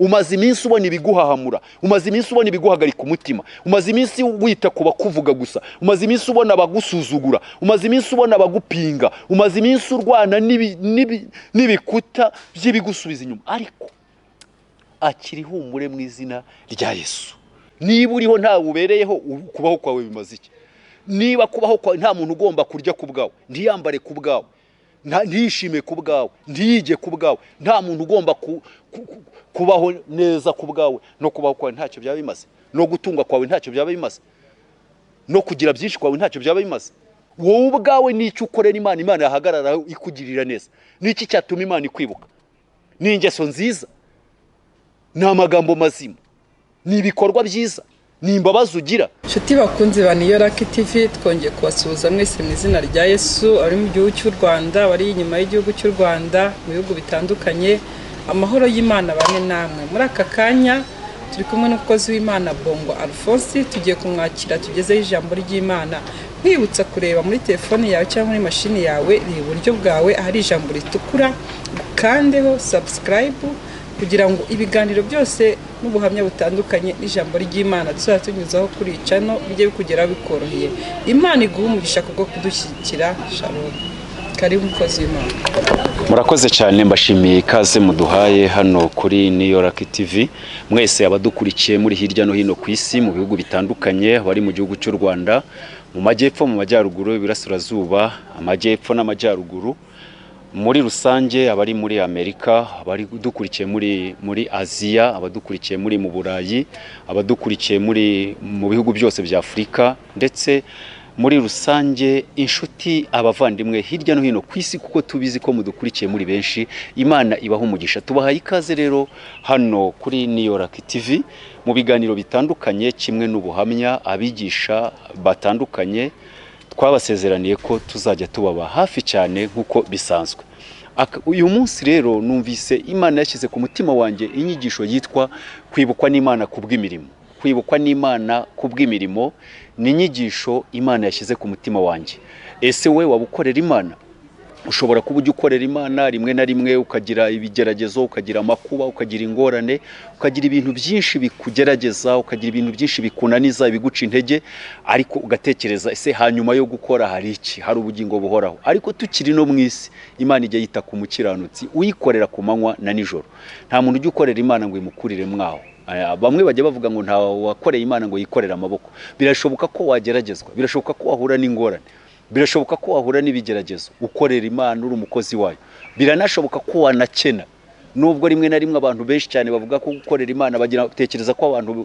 Umaze iminsi ubona ibiguhahamura, umaze iminsi ubona ibiguhagarika umutima, umaze iminsi wita ku bakuvuga gusa, umaze iminsi ubona abagusuzugura, umaze iminsi ubona abagupinga, umaze iminsi urwana n'ibikuta by'ibigusubiza inyuma. Ariko akiri humure mu izina rya Yesu. Niba uriho ntawe ubereyeho, kubaho kwawe bimaze iki? Niba kubaho kwawe nta muntu ugomba kurya ku bwawe, ntiyambare ku bwawe, ntiyishime ku bwawe, ntiyige ku bwawe, nta muntu ugomba kubaho neza ku bwawe, no kubaho kwawe ntacyo byaba bimaze, no gutunga kwawe ntacyo byaba bimaze, no kugira byinshi kwawe ntacyo byaba bimaze. Wowe ubwawe n'icyo ukorera Imana, Imana yahagararaho ikugirira neza. N'iki cyatuma Imana ikwibuka? Ni ingeso nziza, ni amagambo mazima, ni ibikorwa byiza, ni imbabazi ugira. Inshuti bakunzi ba Niyo Lucky TV, twongeye kubasuhuza mwese mu izina rya Yesu. Abari mu gihugu cy'u Rwanda, abari inyuma y'igihugu cy'u Rwanda, mu bihugu bitandukanye, amahoro y'Imana bane namwe. Muri aka kanya turi kumwe n'umukozi w'Imana Bongo Alphonse, tugiye kumwakira tugezeho ijambo ry'Imana. Nkwibutsa kureba muri telefone yawe cyangwa muri mashini yawe, reba iburyo bwawe ahari ijambo ritukura, ukandeho subscribe kugira ngo ibiganiro byose n'ubuhamya butandukanye n'ijambo ry'Imana tuzajya tunyuzaho kuri channel bijye bikugeraho bikoroheye. Imana iguhe umugisha kubwo kudushyigikira. Shalom. Karibu mukozi w'Imana. Murakoze cyane, mbashimiye ikaze muduhaye hano kuri Niyo Lucky TV. Mwese abadukurikiye muri hirya no hino ku isi, mu bihugu bitandukanye, abari mu gihugu cy'u Rwanda, mu majyepfo, mu majyaruguru, iburasirazuba, amajyepfo n'amajyaruguru muri rusange, abari muri Amerika, abari dukurikiye muri Aziya, abadukurikiye muri mu Burayi, abadukurikiye muri mu bihugu byose bya Afurika, ndetse muri rusange inshuti, abavandimwe hirya no hino ku isi, kuko tubizi ko mudukurikiye muri benshi, Imana ibaha umugisha. Tubahaye ikaze rero hano kuri Niyo Lucky TV mu biganiro bitandukanye kimwe n'ubuhamya, abigisha batandukanye. Twabasezeraniye ko tuzajya tubaba hafi cyane nk'uko bisanzwe. Uyu munsi rero numvise Imana yashyize ku mutima wanjye inyigisho yitwa kwibukwa n'Imana ku bw'imirimo. Kwibukwa n'Imana ku bw'imirimo ni inyigisho Imana yashyize ku mutima wanjye. Ese we waba ukorera Imana? Ushobora kuba ujya ukorera Imana, rimwe na rimwe ukagira ibigeragezo, ukagira amakuba, ukagira ingorane, ukagira ibintu byinshi bikugerageza, ukagira ibintu byinshi bikunaniza, ibiguca intege, ariko ugatekereza: ese hanyuma yo gukora hari iki? Hari ubugingo buhoraho. Ariko tukiri no mu isi, Imana ijya yita ku mukiranutsi uyikorera ku manywa na nijoro. Nta muntu ujya ukorera Imana ngo imukurire mwaho. Bamwe bajya bavuga ngo nta wakoreye Imana ngo yikorere amaboko. Birashoboka ko wageragezwa, birashoboka ko wahura n'ingorane, birashoboka ko wahura n'ibigeragezo ukorera Imana, uri umukozi wayo. Biranashoboka ko wanakena, nubwo rimwe na rimwe abantu benshi cyane bavuga ko gukorera Imana, bagira tekereza ko abantu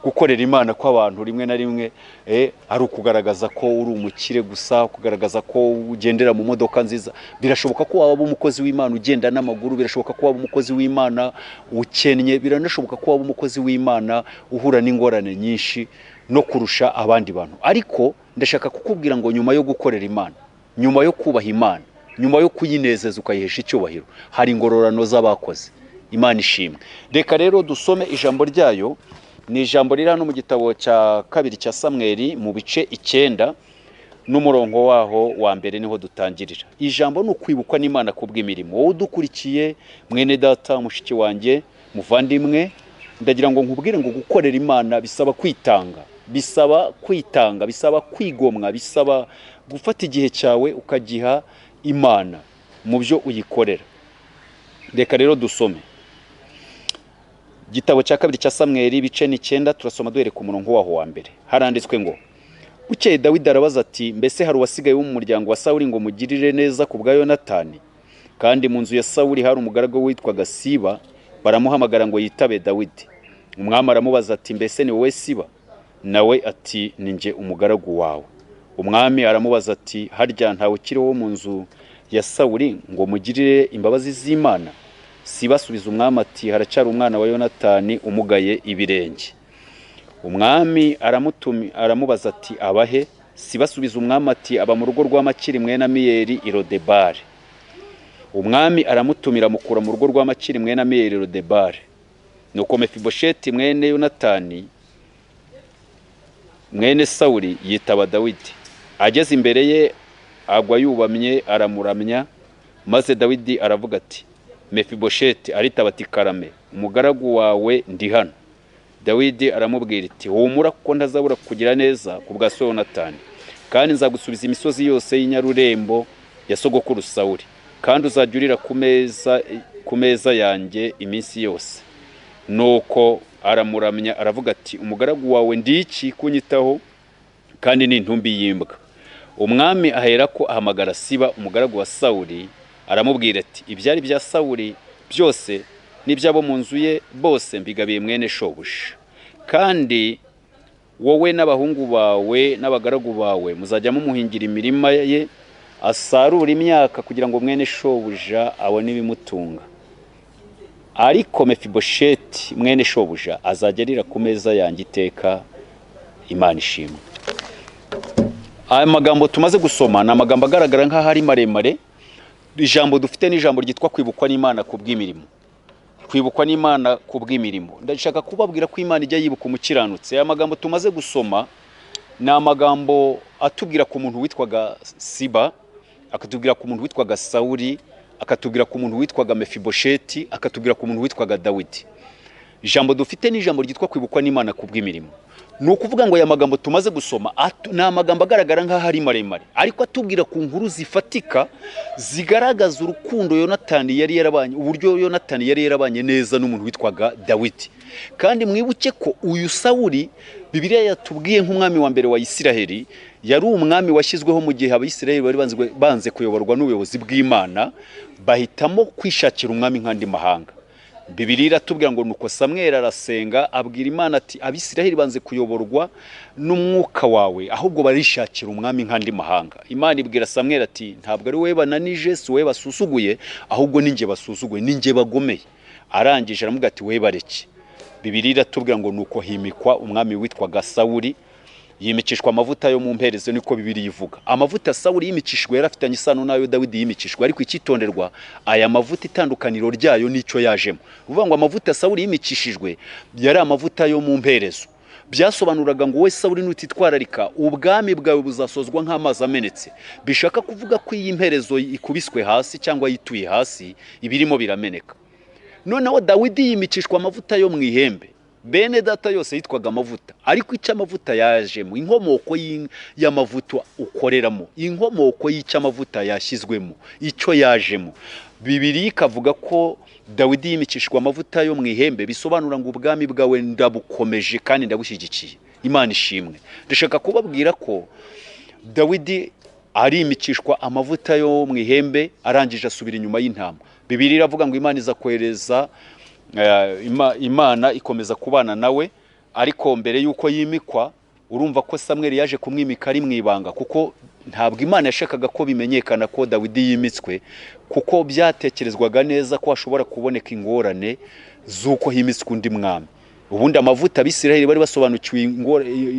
gukorera Imana kw'abantu rimwe na rimwe ari ukugaragaza ko uri umukire gusa, kugaragaza ko ugendera mu modoka nziza. Birashoboka ko waba umukozi w'Imana ugenda n'amaguru, birashoboka ko waba umukozi w'Imana ukennye, biranashoboka ko waba umukozi w'Imana uhura n'ingorane nyinshi no kurusha abandi bantu. Ariko ndashaka kukubwira ngo nyuma yo gukorera Imana, nyuma yo kubaha Imana, nyuma yo kuyinezeza ukayihesha icyubahiro, hari ingororano z'abakoze. Imana ishimwe. Reka rero dusome ijambo ryayo. Ni ijambo riri hano mu gitabo cya kabiri cya Samweli, mu bice 9 n'umurongo waho wa mbere, niho dutangirira. Ijambo ni ukwibukwa n'Imana ku bw'imirimo. Wowe udukurikiye, mwene data, mushiki wanjye, muvandimwe, ndagira ngo nkubwire ngo gukorera Imana bisaba kwitanga, bisaba kwitanga, bisaba kwigomwa, bisaba gufata igihe cyawe ukagiha Imana mu byo uyikorera. Reka rero dusome igitabo cya kabiri cya Samweli, ibice ni 9, turasoma duhereye ku murongo waho wa mbere. Haranditswe ngo: Bukeye Dawidi arabaza ati: "Mbese hari uwasigaye wo mu muryango wa Sawuli ngo mugirire neza ku bwa Yonatani?" Kandi mu nzu ya Sawuli hari umugaragu witwaga Siba. Baramuhamagara ngo yitabe Dawidi. Umwami aramubaza ati: "Mbese ni wowe Siba?" Nawe ati: "Ni njye umugaragu wawe." Umwami aramubaza ati: "Harya ntawe ukiriho wo mu nzu ya Sawuli ngo mugirire imbabazi z'Imana?" Siba asubiza umwami ati: "Haracyari umwana wa Yonatani umugaye ibirenge." Umwami aramubaza ati: "Abahe?" Siba asubiza umwami ati: "Aba mu rugo rwa Makiri mwene Amiyeli i Lodebari." Umwami aramutumira, amukura mu rugo rwa Makiri mwene Amiyeli i Lodebari. Nuko Mefibosheti mwene Yonatani mwene Sawuli yitaba Dawidi. Ageze imbere ye agwa yubamye, aramuramya. Maze Dawidi aravuga ati: Mefibosheti? Aritaba ati: "Karame, umugaragu wawe ndi hano." Dawidi aramubwira iti: "Humura, kuko ntazabura kugira neza ku bwa so Yonatani, kandi nzagusubiza imisozi yose y'inyarurembo ya sogokuru Sawuli, kandi uzajya urira ku meza yanjye iminsi yose." Nuko aramuramya, aravuga ati: "Umugaragu wawe ndi iki kunyitaho, kandi ni intumbi y'imbwa?" Umwami aherako ahamagara Siba, umugaragu wa Sawuli, aramubwira ati: "Ibyari bya Sawuli byose n'iby'abo mu nzu ye bose mbigabiye mwene shobuja. Kandi wowe n'abahungu bawe n'abagaragu bawe muzajya mumuhingira imirima ye, asarura imyaka, kugira ngo mwene shobuja abone ibimutunga. Ariko Mefibosheti mwene shobuja azajya arira ku meza yanjye iteka." Imana ishimwe. Aya magambo tumaze gusoma ni amagambo agaragara nk'aho ari maremare. Ijambo dufite ni ijambo ryitwa kwibukwa n'Imana ku bw'imirimo. Kwibukwa n'Imana ku bw'imirimo. Ndashaka kubabwira ko Imana ijya yibuka umukiranutsi. Aya magambo tumaze gusoma ni amagambo atubwira ku muntu witwaga Siba, akatubwira ku muntu witwaga Sawuli, akatubwira ku muntu witwaga Mefibosheti, akatubwira ku muntu witwaga Dawidi. Ijambo dufite ni ijambo ryitwa kwibukwa n'Imana ku bw'imirimo. Ni ukuvuga ngo aya magambo tumaze gusoma ni amagambo agaragara nk'aho ari maremare, ariko atubwira ku nkuru zifatika zigaragaza urukundo Yonatani yari yarabanye, uburyo Yonatani yari yarabanye neza n'umuntu witwaga Dawidi. Kandi mwibuke ko uyu Sawuli Bibiliya yatubwiye nk'umwami wa mbere wa Isiraheli, yari umwami washyizweho mu gihe Abayisiraheli bari banze kuyoborwa n'ubuyobozi bw'Imana, bahitamo kwishakira umwami nk'andi mahanga. Bibiliya iratubwira ngo nuko Samweli arasenga, abwira Imana ati: "Abisiraheli banze kuyoborwa n'umwuka wawe, ahubwo barishakira umwami nk'andi mahanga." Imana ibwira Samweli ati: "Ntabwo ari wowe bananije, si wowe basuzuguye, ahubwo ni njye basuzuguye, ni njye bagomeye." Arangije aramubwira ati: "We bareke." Bibiliya iratubwira ngo nuko himikwa umwami witwaga Sawuli, yimikishwa amavuta yo mu mperezo, niko Bibiliya ivuga. Amavuta Sawuli yimikishijwe yari afitanye isano n'ayo Dawidi yimikishijwe, ariko icyitonderwa, aya mavuta itandukaniro ryayo n'icyo yajemo. Uvuga ngo amavuta Sawuli yimikishijwe yari amavuta yo mu mperezo, byasobanuraga ngo wowe Sawuli nutitwararika, ubwami bwawe buzasozwa nk'amazi amenetse. Bishaka kuvuga ko iyi mperezo ikubiswe hasi cyangwa yituye hasi, ibirimo birameneka. Noneho Dawidi yimikishwa amavuta yo mu ihembe. Bene data, yose yitwaga amavuta, ariko icyo amavuta yajemo, inkomoko y'amavuta ukoreramo, inkomoko y'icyo amavuta yashyizwemo, icyo yajemo. Bibiliya ikavuga ko Dawidi yimikishwa amavuta yo mu ihembe, bisobanura ngo ubwami bwawe ndabukomeje kandi ndabushyigikiye. Imana ishimwe. Ndashaka kubabwira ko Dawidi arimikishwa amavuta yo mu ihembe, arangije asubira inyuma y'intama. Bibiliya iravuga ngo Imana iza kohereza Imana ikomeza kubana nawe. Ariko mbere y'uko yimikwa, urumva ko Samweli yaje kumwimika ari mu ibanga, kuko ntabwo Imana yashakaga ko bimenyekana ko Dawidi yimitswe, kuko byatekerezwaga neza ko hashobora kuboneka ingorane z'uko himitswe undi mwami. Ubundi amavuta, Abisirayeli bari basobanukiwe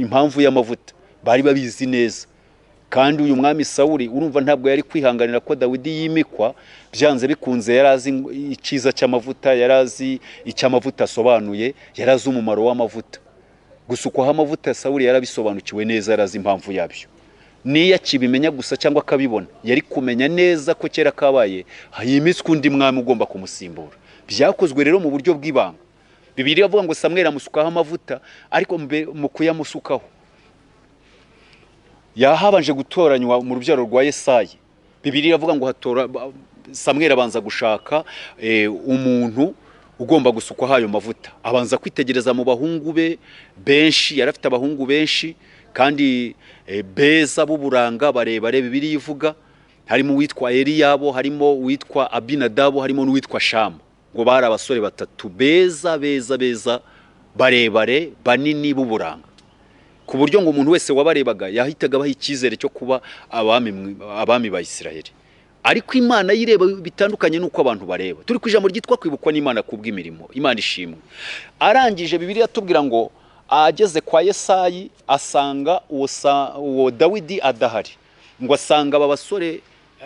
impamvu y'amavuta, bari babizi neza. Kandi uyu mwami Sawuli, urumva, ntabwo yari kwihanganira ko Dawidi yimikwa. Byanze bikunze yari azi icyiza cy'amavuta, yari azi icyo amavuta asobanuye, yari azi umumaro w'amavuta. Gusukwaho amavuta, Sawuli yarabisobanukiwe neza, yari azi impamvu yabyo. Niyo akibimenya gusa cyangwa akabibona, yari kumenya neza ko kera kabaye himitswe undi mwami ugomba kumusimbura. Byakozwe rero mu buryo bw'ibanga. Bibiliya avuga ngo Samweli amusukaho amavuta, ariko mu kuyamusukaho yahabanje gutoranywa mu rubyaro rwa Yesayi. Bibiliya iravuga ngo hatora Samweli abanza gushaka umuntu ugomba gusukwaho ayo mavuta, abanza kwitegereza mu bahungu be benshi. Yari afite abahungu benshi kandi beza, b'uburanga, barebare. Bibiliya ivuga harimo uwitwa Eliyabo, harimo uwitwa Abinadabu, harimo n'uwitwa Shamu. Ngo bari abasore batatu beza beza beza, barebare, banini, b'uburanga, ku buryo ngo umuntu wese wabarebaga yahitaga abaha icyizere cyo kuba abami ba Isiraheli. Ariko Imana yireba bitandukanye n'uko abantu bareba. Turi ku ijambo ryitwa kwibukwa n'Imana ku bw'imirimo. Imana ishimwe. Arangije, Bibiliya atubwira ngo ageze kwa Yesayi asanga uwo Dawidi adahari, ngo asanga aba basore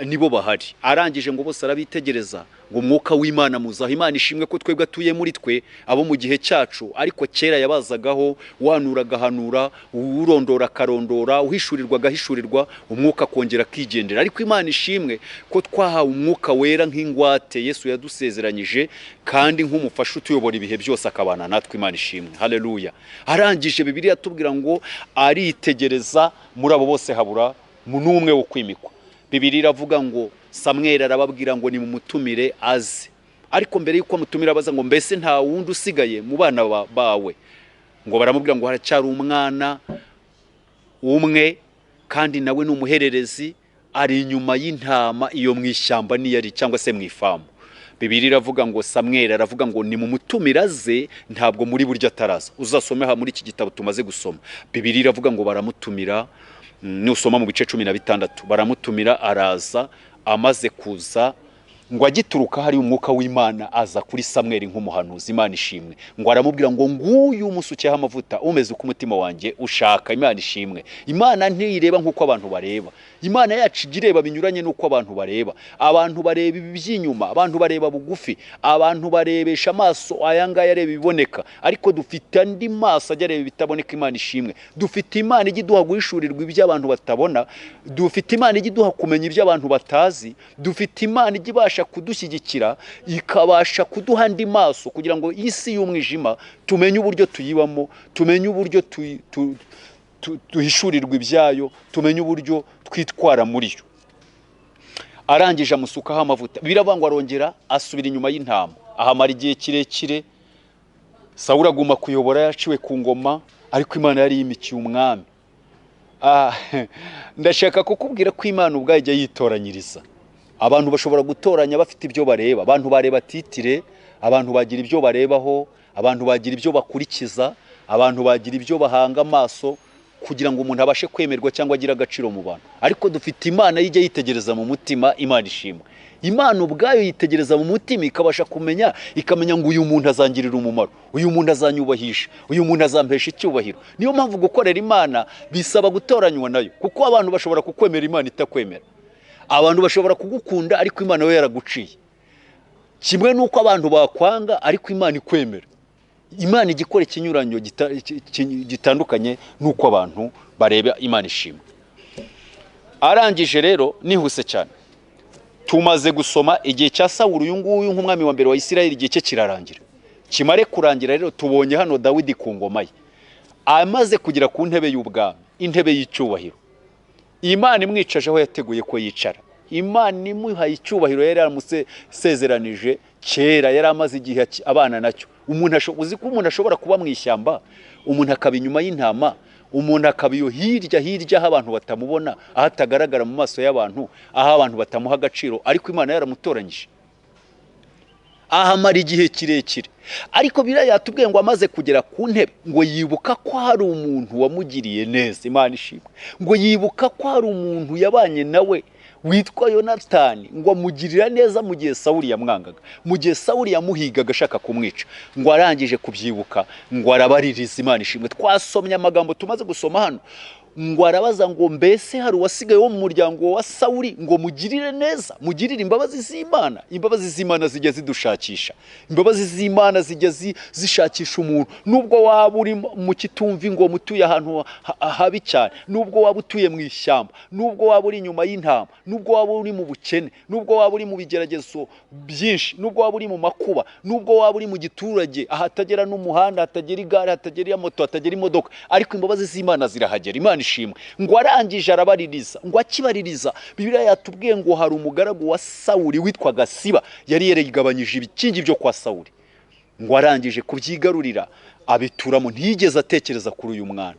nibo bahari. Arangije ngo bose arabitegereza, Ngo umwuka w'Imana muzaho. Imana ishimwe ko twebwe atuye muri twe abo mu gihe cyacu, ariko kera yabazagaho, wanura agahanura, urondora akarondora, uhishurirwa agahishurirwa, umwuka akongera akigendera. Ariko Imana ishimwe ko twahawe umwuka wera nk'ingwate Yesu yadusezeranyije, kandi nk'umufasha utuyobora ibihe byose akabana natwe. Imana ishimwe, haleluya. Arangije Bibiliya atubwira ngo aritegereza muri abo bose habura n'umwe wo kwimikwa. Bibiliya iravuga ngo Samweli arababwira ngo nimumutumire aze, ariko mbere y'uko amutumira abaza ngo mbese nta wundi usigaye mu bana bawe? Ngo baramubwira ngo haracyari umwana umwe, kandi nawe ni umuhererezi, ari inyuma y'intama iyo mu ishyamba niyo ari, cyangwa se mu ifamu. Bibiliya iravuga ngo Samweli aravuga ngo nimumutumire aze, ntabwo muri buryo ataraza. Uzasome aha muri iki gitabo tumaze gusoma. Bibiliya iravuga ngo baramutumira, nusoma mu bice 16 baramutumira araza. Amaze kuza ngo agituruka hari umwuka w'Imana aza kuri Samweli nk'umuhanuzi. Imana ishimwe. Ngo aramubwira ngo nguyu umusukeho amavuta umeze uko umutima wanjye ushaka. Imana ishimwe. Imana ntiyireba nk'uko abantu bareba. Imana yacu ijya ireba binyuranye n'uko abantu bareba. Abantu bareba iby'inyuma, abantu bareba bugufi, abantu barebesha amaso aya ngaya areba ibiboneka, ariko dufite andi maso ajya areba ibitaboneka. Imana ishimwe. Dufite Imana ijya iduha guhishurirwa ibyo abantu batabona, dufite Imana ijya iduha kumenya ibyo abantu batazi, dufite Imana ijya ibasha kudushyigikira, ikabasha kuduha andi maso kugira ngo isi y'umwijima tumenye uburyo tuyibamo, tumenye uburyo duhishurirwa ibyayo, tumenye uburyo twitwara muri yo. Arangije amusukaho amavuta, biravuga ngo arongera asubira inyuma y'intama, ahamara igihe kirekire. Sawuli aguma kuyobora yaciwe ku ngoma, ariko Imana yari yimikiye umwami. Ndashaka kukubwira ko Imana ubwayo ijya yitoranyiriza. Abantu bashobora gutoranya bafite ibyo bareba, abantu bareba titire, abantu bagira ibyo barebaho, abantu bagira ibyo bakurikiza, abantu bagira ibyo bahanga amaso kugira ngo umuntu abashe kwemerwa cyangwa agire agaciro mu bantu. Ariko dufite Imana ijya yitegereza mu mutima. Imana ishimwe. Imana ubwayo yitegereza mu mutima, ikabasha kumenya, ikamenya ngo uyu muntu azangirira umumaro, uyu muntu azanyubahisha, uyu muntu azampesha icyubahiro. Niyo mpamvu gukorera Imana bisaba gutoranywa nayo, kuko abantu bashobora kukwemera Imana itakwemera. Abantu bashobora kugukunda ariko Imana we yaraguciye. Kimwe nuko abantu bakwanga ariko Imana ikwemera. Imana igikora ikinyuranyo gitandukanye nuko abantu bareba. Imana ishimwe. Arangije rero nihuse cyane, tumaze gusoma igihe cya Sawuli uyu nguyu nk'umwami wa mbere wa Isirayeli, igihe cye kirarangira. Kimare kurangira rero tubonye hano Dawidi ku ngoma ye, amaze kugera ku ntebe y'ubwami, intebe y'icyubahiro. Imana imwicaje aho yateguye ko yicara. Imana imuhaye icyubahiro yari yaramusezeranije kera, yari amaze igihe abana nacyo. Umuntu uzi ko umuntu ashobora kuba mu ishyamba, umuntu akaba inyuma y'intama, umuntu akaba iyo hirya hirya aho abantu batamubona, aho atagaragara mu maso y'abantu, aho abantu batamuha agaciro, ariko Imana yaramutoranyije. Ahamara igihe kirekire. Ariko Bibiliya yatubwiye ngo amaze kugera ku ntebe ngo yibuka ko hari umuntu wamugiriye neza. Imana ishimwe. Ngo yibuka ko hari umuntu yabanye nawe witwa Yonatani, ngo amugirira neza mu gihe Sawuli yamwangaga, mu gihe Sawuli yamuhigaga ashaka kumwica. Ngo arangije kubyibuka ngo arabaririza. Imana ishimwe. Twasomye amagambo tumaze gusoma hano, ngo arabaza ngo mbese hari uwasigaye wo mu muryango wa Sawuli ngo mugirire neza, mugirire imbabazi z'Imana. Imbabazi z'Imana zijya zidushakisha, imbabazi z'Imana zijya zishakisha umuntu. Nubwo waba uri mu kitumvi ngo mutuye ahantu habi cyane, nubwo waba utuye mu ishyamba, nubwo waba uri inyuma y'intama, nubwo waba uri mu bukene, nubwo waba uri mu bigeragezo byinshi, nubwo waba uri mu makuba, nubwo waba uri mu giturage ahatagera n'umuhanda, hatagera igare, hatagera moto, hatagera imodoka, ariko imbabazi z'Imana zirahagera. Imana ishimwe. Ngo arangije arabaririza, ngo akibaririza, Bibiliya yatubwiye ngo hari umugaragu wa Sawuli witwaga Siba, yari yarigabanyije ibikingi byo kwa Sawuli. Ngo arangije kubyigarurira abituramo, ntiyigeze atekereza kuri uyu mwana,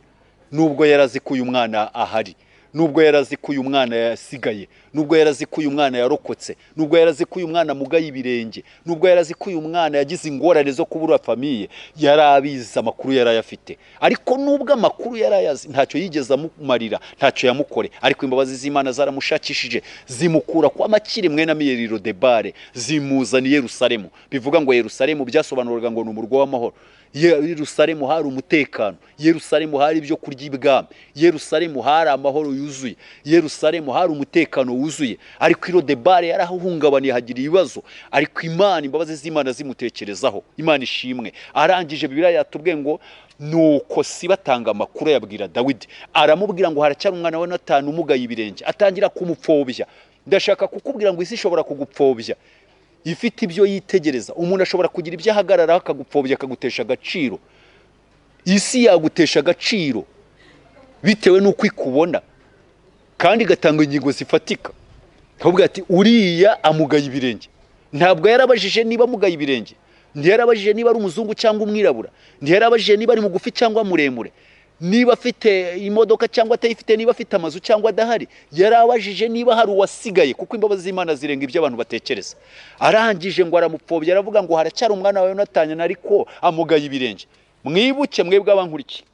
nubwo yarazi ko uyu mwana ahari, nubwo yarazi ko uyu mwana yasigaye, nubwo yarazi ko uyu mwana yarokotse, nubwo yarazi ko uyu mwana amugaye ibirenge, nubwo yarazi ko uyu mwana yagize ingorane zo kubura famiye, yarabizi, amakuru yarayafite. Ariko nubwo amakuru yarayazi, ntacyo yigeze amumarira, ntacyo yamukore. Ariko imbabazi z'Imana zaramushakishije, zimukura kwa Makiri mwene Amiyeli Lodebare, zimuzana i Yerusalemu. Bivuga ngo Yerusalemu byasobanuraga ngo ni umurwa w'amahoro. Yerusalemu hari umutekano, Yerusalemu hari ibyo kurya ibwami, Yerusalemu hari amahoro yuzuye. Yerusalemu hari umutekano wuzuye, ariko i Lodebari yarahungabaniye, hagira ibibazo, ariko Imana, imbabazi z'Imana zimutekerezaho. Imana ishimwe. Arangije Bibiliya yatubwiye ngo nuko Siba atanga amakuru yabwira Dawidi, aramubwira ngo haracyari umwana wa Yonatani umugaye ibirenge, atangira kumupfobya. Ndashaka kukubwira ngo isi ishobora kugupfobya ifite ibyo yitegereza. Umuntu ashobora kugira ibyo ahagararaho akagupfobya, akagutesha agaciro. Isi yagutesha agaciro bitewe n'uko ikubona, kandi igatanga ingingo zifatika. Akavuga ati uriya amugaye ibirenge. Ntabwo yarabajije niba amugaye ibirenge, ntiyarabajije niba ari umuzungu cyangwa umwirabura, ntiyarabajije niba ari mugufi cyangwa muremure, niba afite imodoka cyangwa atayifite, niba afite amazu cyangwa adahari. Yarabajije niba hari uwasigaye, kuko imbabazi z'Imana zirenga ibyo abantu batekereza. Arangije ngo aramupfobya, aravuga ngo haracyari umwana wa Yonatani ariko amugaye ibirenge. Mwibuke mwebwe abankurikiye,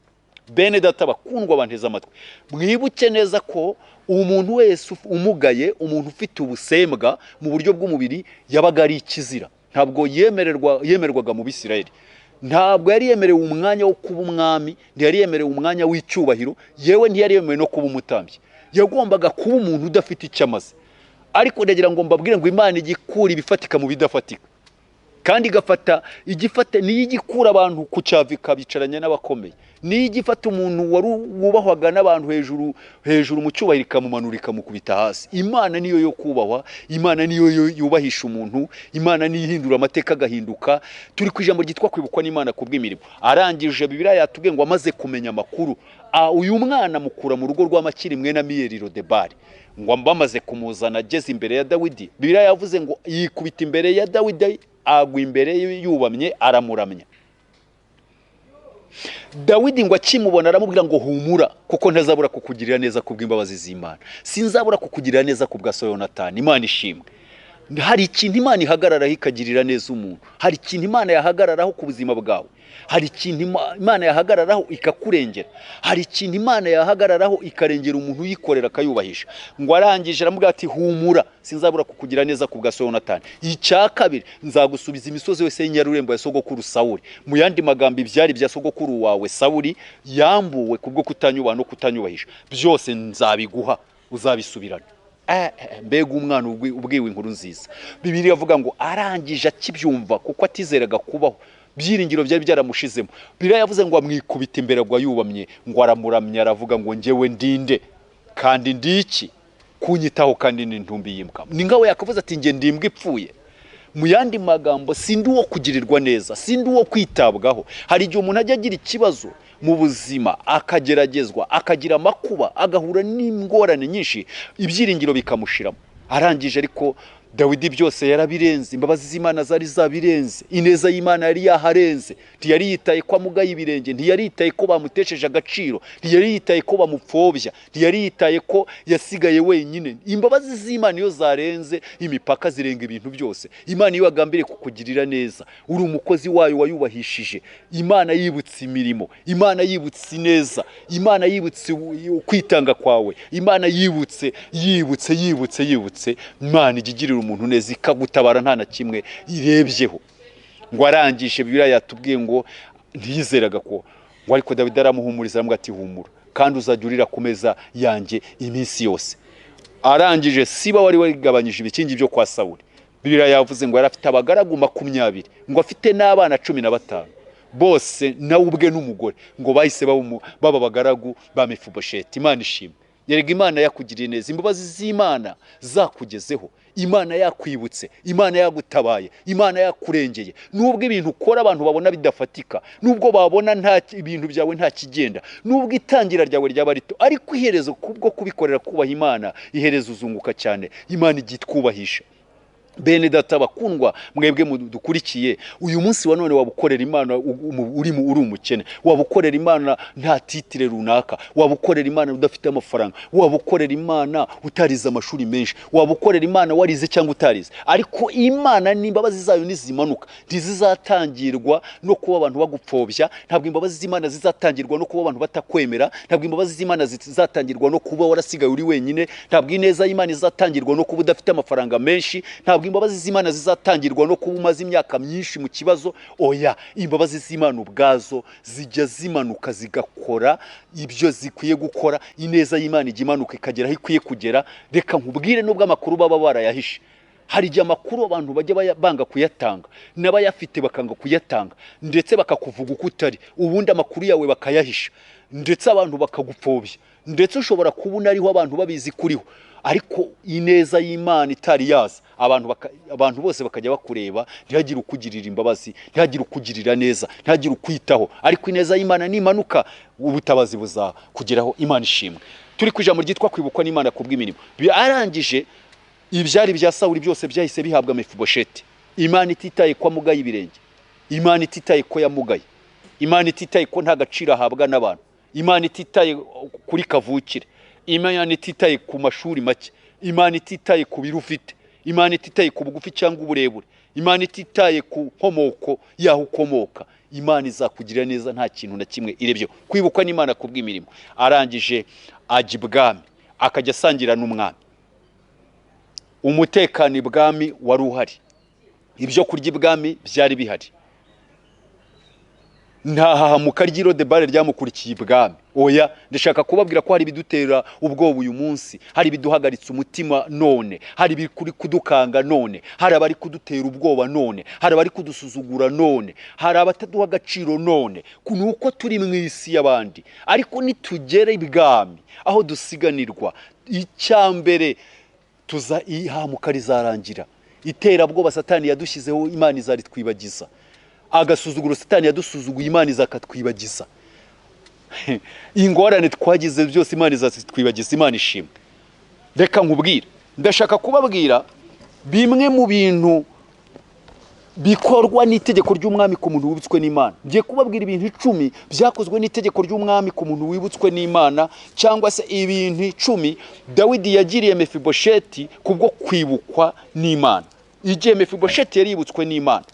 bene data bakundwa banteze amatwi, mwibuke neza ko umuntu wese umugaye, umuntu ufite ubusembwa mu buryo bw'umubiri, yabaga ari ikizira. Ntabwo yemerwaga mu Bisirayeli. Ntabwo yari yemerewe umwanya wo kuba umwami, ntiyari yemerewe umwanya w'icyubahiro, yewe ntiyari yemerewe no kuba umutambyi. Yagombaga kuba umuntu udafite icyo amaze. Ariko ndagira ngo mbabwire ngo Imana igikura ibifatika mu bidafatika, kandi igafata igifata, niyo igikura abantu ku cyavu ikabicaranya n'abakomeye, niyo igifata umuntu wari wubahwaga n'abantu hejuru hejuru mu cyubahiro ikamumanura ikamukubita hasi. Imana niyo yo kubahwa, Imana niyo yubahisha umuntu, Imana niyo ihindura amateka agahinduka. Turi ku ijambo ryitwa kwibukwa n'Imana ku bw'imirimo. Arangije Bibiliya yatubwiye ngo amaze kumenya amakuru, uyu mwana amukura mu rugo rwa Makiri mwene Amiyeli Lodebari. Ngo bamaze kumuzana ageze imbere ya Dawidi, Bibiliya yavuze ngo yikubita imbere ya Dawidi, agwa imbere yubamye, aramuramya. Dawidi ngo akimubona aramubwira ngo humura, kuko ntazabura kukugirira neza kubw'imbabazi z'Imana, sinzabura kukugirira neza kubwa so Yonatani. Imana ishimwe. Hari ikintu Imana ihagararaho ikagirira neza umuntu, hari ikintu Imana yahagararaho ku buzima bwawe, hari ikintu Imana yahagararaho ikakurengera, hari ikintu Imana yahagararaho ikarengera umuntu uyikorera akayubahisha. Ngo arangije aramubwira ati humura, sinzabura kukugira neza ku bwa so Yonatani. Icya kabiri, nzagusubiza imisozi yose y'inyarurembo ya sogokuru Sawuli. Mu yandi magambo, ibyari bya sogokuru wawe Sawuli yambuwe kubwo kutanyubaha no kutanyubahisha, byose nzabiguha, uzabisubirana. Mbega umwana ubwiwe inkuru nziza. Bibiliya avuga ngo arangije akibyumva, kuko atizeraga kubaho, byiringiro byari byaramushizemo. Bibiliya yavuze ngo amwikubita imbere agwa yubamye, ngo aramuramya, aravuga ngo njyewe ndinde kandi ndiki kunyitaho, kandi ni intumbi y'imbwa. Ni nkawe yakavuze ati njye ndi imbwa ipfuye. Mu yandi magambo, sindi uwo kugirirwa neza, sindi uwo kwitabwaho. Hari igihe umuntu ajya agira ikibazo mu buzima, akageragezwa, akagira amakuba, agahura n'ingorane nyinshi, ibyiringiro bikamushiramo. Arangije ariko Dawidi byose yarabirenze, imbabazi z'Imana zari zabirenze, ineza y'Imana yari yaharenze. Ntiyari yitaye ko amugaye ibirenge, ntiyari yitaye ko bamutesheje agaciro, ntiyari yitaye ko bamupfobya, ntiyari yitaye ko yasigaye wenyine. Imbabazi z'Imana iyo zarenze imipaka zirenga ibintu byose. Imana iyo yagambiriye kukugirira neza, uri umukozi wayo wayubahishije, Imana yibutse imirimo, Imana yibutse ineza, Imana yibutse kwitanga kwawe, Imana yibutse yibutse yibutse yibutse. Imana ijya igirira umuntu neza ikagutabara nta na kimwe irebyeho. Ngo arangije Bibiliya yatubwiye ngo ntiyizeraga ko ngo, ariko Dawidi aramuhumuriza aramubwira ati humura, kandi uzajya urira ku meza yanjye iminsi yose. Arangije Siba wari warigabanyije ibikingi byo kwa Sawuli, Bibiliya yavuze ngo yari afite abagaragu 20, ngo afite n'abana 15 bose, nawe ubwe n'umugore, ngo bahise baba abagaragu ba Mefibosheti. Imana ishimwe. Yerega Imana yakugiriye neza, imbabazi z'Imana zakugezeho, Imana yakwibutse, Imana yagutabaye, Imana yakurengeye. Nubwo ibintu ukora abantu babona bidafatika, nubwo babona nta ibintu byawe nta kigenda, nubwo itangira ryawe ryaba rito, ariko iherezo kubwo kubikorera kubaha Imana, iherezo uzunguka cyane. Imana ijya itwubahisha. Bene data bakundwa mwebwe mudukurikiye, uyu munsi wa none wabukorera Imana uri umukene, wabukorera Imana nta titire runaka, wabukorera Imana udafite amafaranga, wabukorera Imana utarize amashuri menshi, wabukorera Imana warize cyangwa utarize, ariko Imana n'imbabazi zayo nizimanuka ntizizatangirwa no kuba abantu bagupfobya, ntabwo imbabazi z'Imana zizatangirwa no kuba abantu batakwemera, ntabwo imbabazi z'Imana zizatangirwa no kuba warasigaye uri wenyine, ntabwo ineza y'Imana izatangirwa no kuba udafite amafaranga menshi, ntabwo Ntabwo imbabazi z'Imana zizatangirwa no kuba umaze imyaka myinshi mu kibazo. Oya, imbabazi z'Imana ubwazo zijya zimanuka zigakora ibyo zikwiye gukora. Ineza y'Imana ijya imanuka ikagera aho ikwiye kugera. Reka nkubwire, nubwo amakuru baba barayahishe, hari igihe amakuru abantu bajya banga kuyatanga, n'abayafite bakanga kuyatanga, ndetse bakakuvuga uko utari, ubundi amakuru yawe bakayahisha, ndetse abantu bakagupfobya, ndetse ushobora kuba unariho abantu babizi kuriho, ariko ineza y'Imana itari yaza, abantu bose bakajya bakureba, ntihagire ukugirira imbabazi, ntihagire ukugirira neza, ntihagire ukwitaho. Ariko ineza y'Imana nimanuka, ubutabazi buzakugeraho. Imana ishimwe. Turi ku ijambo ryitwa kwibukwa n'Imana kubw'imirimo. Arangije ibyari bya Sawuli byose byahise bihabwa Mefibosheti. Imana ititaye ko amugaye ibirenge, Imana ititaye ko yamugaye, Imana ititaye ko nta gaciro ahabwa n'abantu, Imana ititaye kuri kavukire, Imana ititaye ku mashuri make, Imana ititaye ku biro ufite, Imana ititaye ku bugufi cyangwa uburebure, Imana ititaye ku nkomoko y'aho ukomoka, Imana izakugirira neza nta kintu na kimwe irebye. Kwibukwa n'Imana kubw'imirimo. Arangije ajya ibwami, akajya asangira n'umwami. Umutekano ibwami wari uhari, ibyo kurya ibwami byari bihari, nta hahamuka ry'irodebare ryamukurikiye ibwami. Oya, ndashaka kubabwira ko hari ibidutera ubwoba uyu munsi, hari ibiduhagaritse umutima none, hari ibiri kudukanga none, hari abari kudutera ubwoba none, hari abari kudusuzugura none, hari abataduha agaciro none. Ni uko turi mu isi y'abandi, ariko nitugera ibwami aho dusiganirwa, icyambere tuza ihamuka rizarangira. Iterabwoba Satani yadushyizeho Imana izaritwibagiza. Agasuzuguro Satani yadusuzuguye Imana izakatwibagiza. Ingorane twagize byose Imana izatwibagiza. Imana ishimwe. Reka nkubwire, ndashaka kubabwira bimwe mu bintu bikorwa n'itegeko ry'umwami ku muntu wibutswe n'Imana. Ngiye kubabwira ibintu 10 byakozwe n'itegeko ry'umwami ku muntu wibutswe n'Imana, cyangwa se ibintu 10 Dawidi yagiriye Mefibosheti kubwo kwibukwa n'Imana. Igihe Mefibosheti yari yibutswe n'Imana,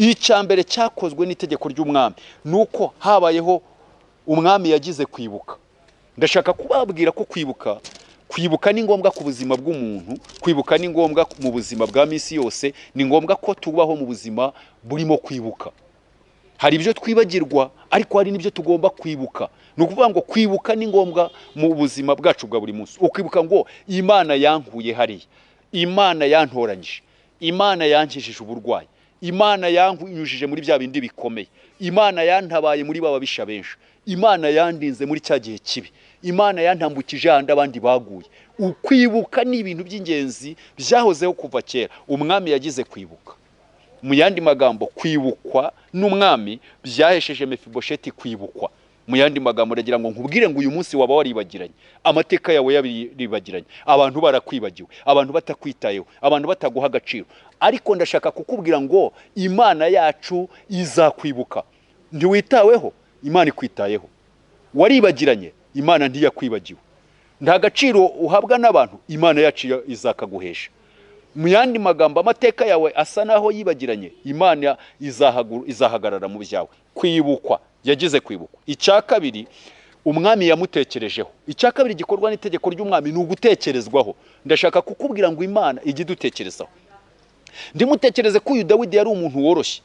icya mbere cyakozwe n'itegeko ry'umwami nuko habayeho umwami yagize kwibuka. Ndashaka kubabwira ko kwibuka ni ngombwa ku buzima bw'umuntu, kwibuka ni ngombwa mu buzima bwa minsi yose, ni ngombwa ko tubaho mu buzima burimo kwibuka. Hari ibyo twibagirwa, ariko hari n'ibyo tugomba kwibuka. Ni ukuvuga ngo kwibuka ni ngombwa mu buzima bwacu bwa buri munsi. Ukwibuka ngo Imana yankuye hariya, Imana yantoranyije, Imana yankijije uburwayi, Imana yankunyujije muri bya bindi bikomeye, Imana yantabaye muri bababisha benshi, Imana yandinze muri cya gihe kibi, Imana yantambukije ahandi abandi baguye. Ukwibuka ni ibintu by'ingenzi byahozeho kuva kera. Umwami yagize kwibuka. Mu yandi magambo, kwibukwa n'umwami byahesheje Mefibosheti kwibukwa. Mu yandi magambo, ndagira ngo nkubwire ngo uyu munsi waba waribagiranye, amateka yawe yaribagiranye, abantu barakwibagiwe, abantu batakwitayeho, abantu bataguha agaciro, ariko ndashaka kukubwira ngo Imana yacu izakwibuka. Ntiwitaweho, Imana ikwitayeho. Waribagiranye, Imana ntiyakwibagiwe. Nta gaciro uhabwa n'abantu, Imana yacu izakaguhesha. Mu yandi magambo, amateka yawe asa naho yibagiranye, Imana izahagarara mu byawe. Kwibukwa, yagize kwibukwa. Icya kabiri, umwami yamutekerejeho. Icya kabiri gikorwa n'itegeko ry'umwami ni ugutekerezwaho. Ndashaka kukubwira ngo Imana ijye idutekerezaho. Ndimutekereze ko uyu Dawidi yari umuntu woroshye.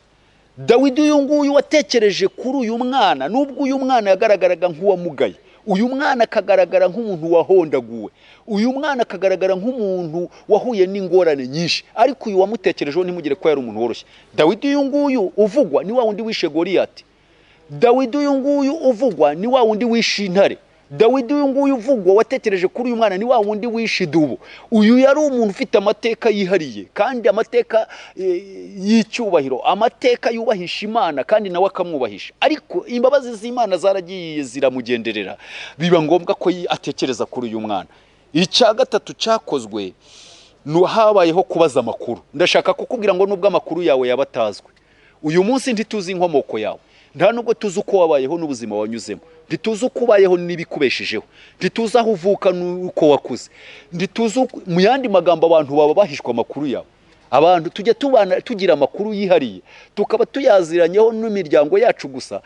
Dawidi uyu nguyu watekereje kuri uyu mwana, nubwo uyu mwana yagaragaraga nk'uwamugaye, uyu mwana akagaragara nk'umuntu wahondaguwe, uyu mwana akagaragara nk'umuntu wahuye n'ingorane nyinshi, ariko uyu wamutekerejeho ntimugire ko yari umuntu woroshye. Dawidi uyu nguyu uvugwa ni wa wundi wishe Goliyati. Dawidi uyu nguyu uvugwa ni wa wundi wishe intare. Dawidi uyu nguyu uvugwa watekereje kuri uyu mwana ni wa wundi wishe idubu. Uyu yari umuntu ufite amateka yihariye, kandi amateka y'icyubahiro, amateka yubahisha Imana kandi nawe akamwubahisha. Ariko imbabazi z'Imana zaragiye ziramugenderera, biba ngombwa ko atekereza kuri uyu mwana. Icya gatatu cyakozwe ni habayeho kubaza amakuru. Ndashaka kukubwira ngo nubwo amakuru yawe yabatazwe uyu munsi, ntituzi inkomoko yawe, nta nubwo tuzi uko wabayeho n'ubuzima wanyuzemo, ntituzi uko ubayeho n'ibikubeshejeho, ntituzi aho uvuka n'uko wakuze, ntituzi. Mu yandi magambo, abantu baba bahishwa amakuru yawe. Abantu tujya tubana tugira amakuru yihariye, tukaba tuyaziranyeho n'imiryango yacu gusa,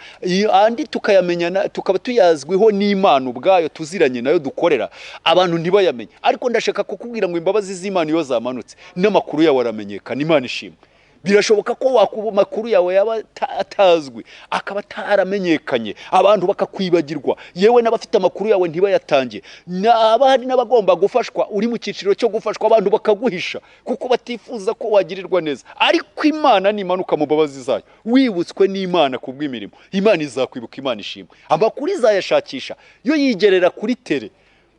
andi tukayamenyana, tukaba tuyazwiho n'Imana ubwayo tuziranye nayo dukorera, abantu ntibayamenye. Ariko ndashaka kukubwira ngo imbabazi z'Imana iyo zamanutse n'amakuru yawe aramenyekana. Imana ishimwe. Birashoboka ko wakuba amakuru yawe yaba atazwi, akaba ataramenyekanye, abantu bakakwibagirwa, yewe n'abafite amakuru yawe ntibayatange, n'abari n'abagomba gufashwa uri mu cyiciro cyo gufashwa, abantu bakaguhisha kuko batifuza ko wagirirwa neza. Ariko Imana nimanuka mu mbabazi zayo, wibutswe n'Imana kubw'imirimo, Imana izakwibuka. Imana ishimwe. Amakuru izayashakisha yo yigerera kuri tere.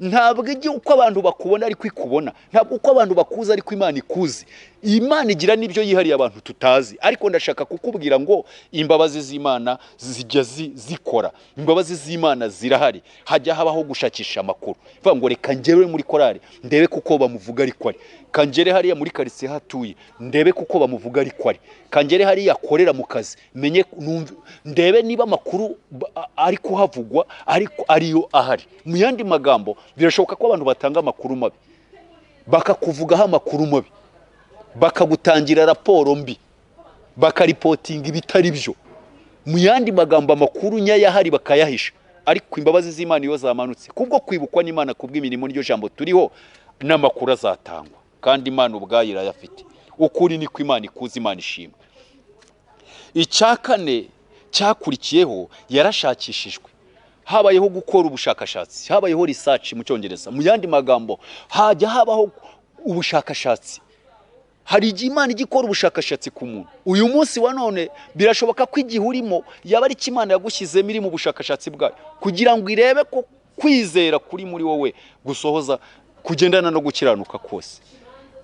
Ntabwo ijya uko abantu bakubona ariko ikubona, ntabwo uko abantu bakuzi ariko Imana ikuzi. Imana igira n'ibyo yihariye abantu tutazi. Ariko ndashaka kukubwira ngo imbabazi z'Imana zijya zikora, imbabazi z'Imana zirahari. Hajya habaho gushakisha amakuru, bivuga ngo reka njyewe muri korali ndebe kuko bamuvuga ariko ari, kangere hariya muri karitsiye hatuye ndebe kuko bamuvuga ariko ari, kangere hariya akorera mu kazi menye ndebe niba amakuru ari kuhavugwa ariko ariyo ahari. Mu yandi magambo, birashoboka ko abantu batanga amakuru mabi, bakakuvugaho amakuru mabi, bakagutangira raporo mbi, bakaripotinga ibitari byo. Mu yandi magambo, amakuru nyayahari bakayahisha. Ariko imbabazi z'Imana iyo zamanutse kubwo kwibukwa n'Imana kubw'imirimo, n'iryo jambo turiho, n'amakuru azatangwa, kandi Imana ubwayo irayafite. Ukuri niko Imana ikuzi. Imana ishimwe. Icya kane cyakurikiyeho, yarashakishijwe. Habayeho gukora ubushakashatsi, habayeho research mu Cyongereza. Mu yandi magambo, hajya habaho ubushakashatsi. Hari igihe Imana ijya ikora ubushakashatsi ku muntu. Uyu munsi wa none birashoboka ko igihe urimo yaba ari cyo Imana yagushyizemo, iri mu bushakashatsi bwayo, kugira ngo irebe ko kwizera kuri muri wowe gusohoza kugendana no gukiranuka kose.